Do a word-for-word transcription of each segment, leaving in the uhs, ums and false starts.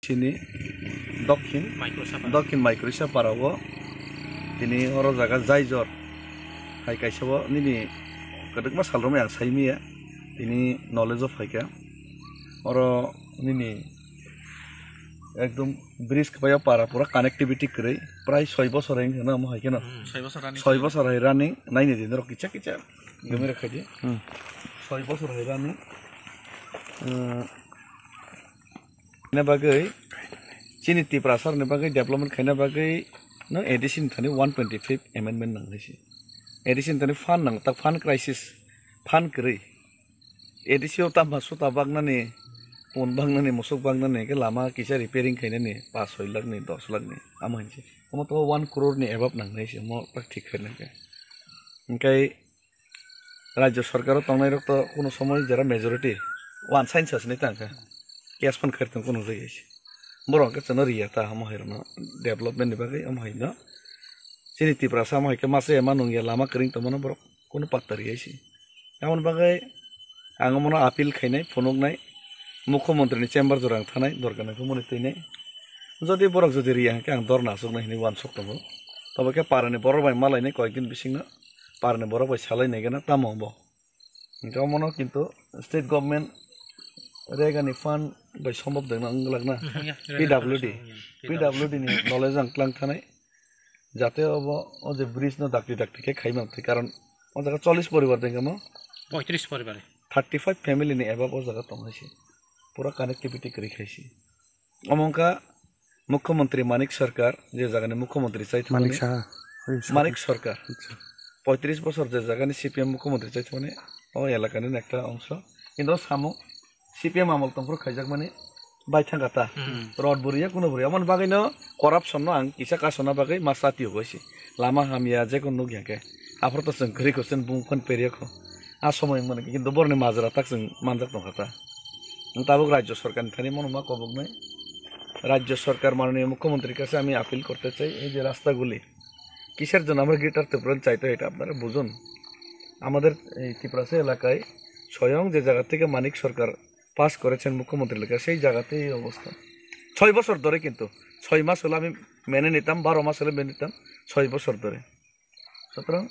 Tini Dokhin, Microsa para. Dokhin Microsa para o tini oro jaga Jaijor hai kaisa o nini kwdwkma sal romwi ang sai maya tini knowledge o phaikha oro nini ekdom bridge kwbaiya para pura connectivity kwrwi prai soi bosor hai wngkha na omo hai kheno Hmm, soi bosor running. Soi bosor hai running naini din rok kicha kicha gumi rok khaidi Hmm. Soi bosor hai running. Hmm. Khaina bagwi chini Tiprasa rokni bagwi development khaina bagwi no A D C ni thani one twenty fifth amendment nang hai se. A D C ni thani fund nang tak fund crisis fund kwrwi. A D C o tamo suta baknani pun baknani musuk baknani ke lama kisa repairing khainani paanch soi lakh ni dos lakh ni amo hinse. Omo to one crore ni above nang hai se omo tak thik khaina khe. Hingkai Rajya sarkar o tongnai rok to kuno somoi jera majority one science ni tang kha. Case phan khair tong kuno jai se. Borok ke chano riya ta hamo hai rokno development ni bagwi omo hai no. Chini Tiprasa omo hai ke masa ema nung ya lama kring tongmano borok kuno patta riya se. Aboni bagwi ang omono appeal khainai phunuknai mukhyamantri ni chamber jora ang thanai dorkar nai phumuni twinai. Jodi borok jodi riya hwnkhe ang dorna aswknai hinwi uansuk tongo. Tobo khe parani borok bai malainai koyekdin bisingno. Parni borok bai salai nai gana tamo bo. Hingke omono kintu state government regani fund bai sombop dengna wng glak na. Hmm, ya, P W D. P W D ni knowledge ang tlang thanai. Jate obo o je bridge no dakti dakti khe khai man thai, karon o jaga chollish poribar dengkha mo. Poitris poribar. Thirty five family ni above o jaga tong hai se. Pura connectivity kwrwi khai se. Omo wngkha Mukhyamantri Manik Sarkar, je jagani Mukhyamantri chai thumani Manik Saha. Oi, Manik Sarkar. Acha. Poitris bosor je jagani C P M Mukhyamantri chai thumani o elakani ekta ongso. Kintu o samung C P M amol tongphuru khaijakmani baithang kata. Hmm. Rod buriya kuno buriya. Amoni bagwino corruption no ang kisa kasona bagwi ma sati hogoisi. Lama hamya jekon nukya khe. Aphuru to chwng kwrwi kho chwng bung phone perya kho. A somoi wngmani kintu borni majra tak chwng manjak tongkha ta. Ang tabuk Rajya Sarkar ni thani mono ma koboknai. Rajya Sarkar mananiya Mukhyamantri kache ami appeal korte chai, ei je rasta guli. কিসের জন্য আমরা গ্রেটার ত্রিপুরান চাইতে হয়, এটা আপনারা বুঝুন। আমাদের এই ত্রিপুরাসি এলাকায় স্বয়ং যে জায়গা থেকে মানিক সরকার পাস করেছেন মুখ্যমন্ত্রী লেখা, সেই জায়গাতেই এই অবস্থা। ছয় বছর ধরে কিন্তু, ছয় মাস হলে আমি মেনে নিতাম, বারো মাস হলে মেনে নিতাম, ছয় বছর ধরে। সুতরাং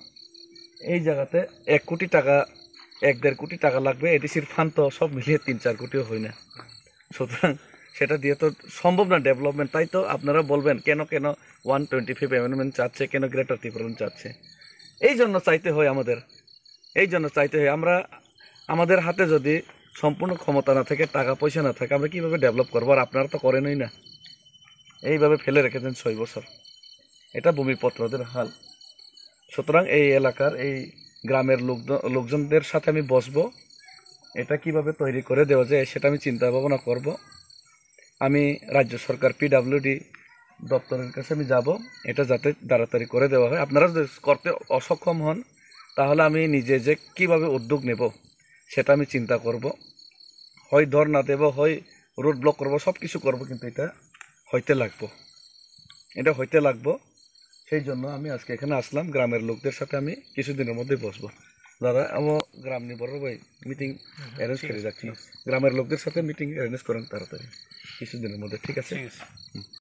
এই জায়গাতে এক কোটি টাকা, এক দেড় কোটি টাকা লাগবে, এডিসির ফান্ড তো সব মিলিয়ে তিন চার কোটিও হয় না। সুতরাং সেটা দিয়ে তো সম্ভব না ডেভেলপমেন্ট। তাই তো আপনারা বলবেন, কেন কেন ওয়ান টোয়েন্টি ফিফথ অ্যামেন্ডমেন্ট চাচ্ছে, কেন গ্রেটার ত্রিপুরাল্যান্ড চাচ্ছে? এই জন্য চাইতে হয় আমাদের, এই জন্য চাইতে হয়। আমরা, আমাদের হাতে যদি সম্পূর্ণ ক্ষমতা না থাকে, টাকা পয়সা না থাকে, আমরা কিভাবে ডেভেলপ করবো? আর আপনারা তো করেনই না, এইভাবে ফেলে রেখেছেন ছয় বছর। এটা ভূমিপত্রদের হাল। সুতরাং এই এলাকার এই গ্রামের লোক, লোকজনদের সাথে আমি বসবো, এটা কিভাবে তৈরি করে দেওয়া যায় সেটা আমি চিন্তা ভাবনা করব। আমি রাজ্য সরকার পিডাব্লিউডি দপ্তরের কাছে আমি যাব, এটা যাতে তাড়াতাড়ি করে দেওয়া হয়। আপনারা যদি করতে অসক্ষম হন, তাহলে আমি নিজে যে কিভাবে উদ্যোগ নেব সেটা আমি চিন্তা করব। হয় ধর্ণা দেব, হয় রোড ব্লক করব, সব কিছু করব, কিন্তু এটা হইতে লাগবো, এটা হইতে লাগবো। সেই জন্য আমি আজকে এখানে আসলাম, গ্রামের লোকদের সাথে আমি কিছুদিনের মধ্যে বসবো। দাদা, আমার গ্রাম নিয়ে বড় ভাই মিটিং হুম, হুম, অ্যারেঞ্জ ঠিক করে আছে, যাচ্ছি। ঠিক আছে। গ্রামের লোকদের সাথে মিটিং অ্যারেঞ্জ করেন তাড়াতাড়ি, কিছুদিনের মধ্যে, ঠিক আছে? ঠিক আছে। হুম।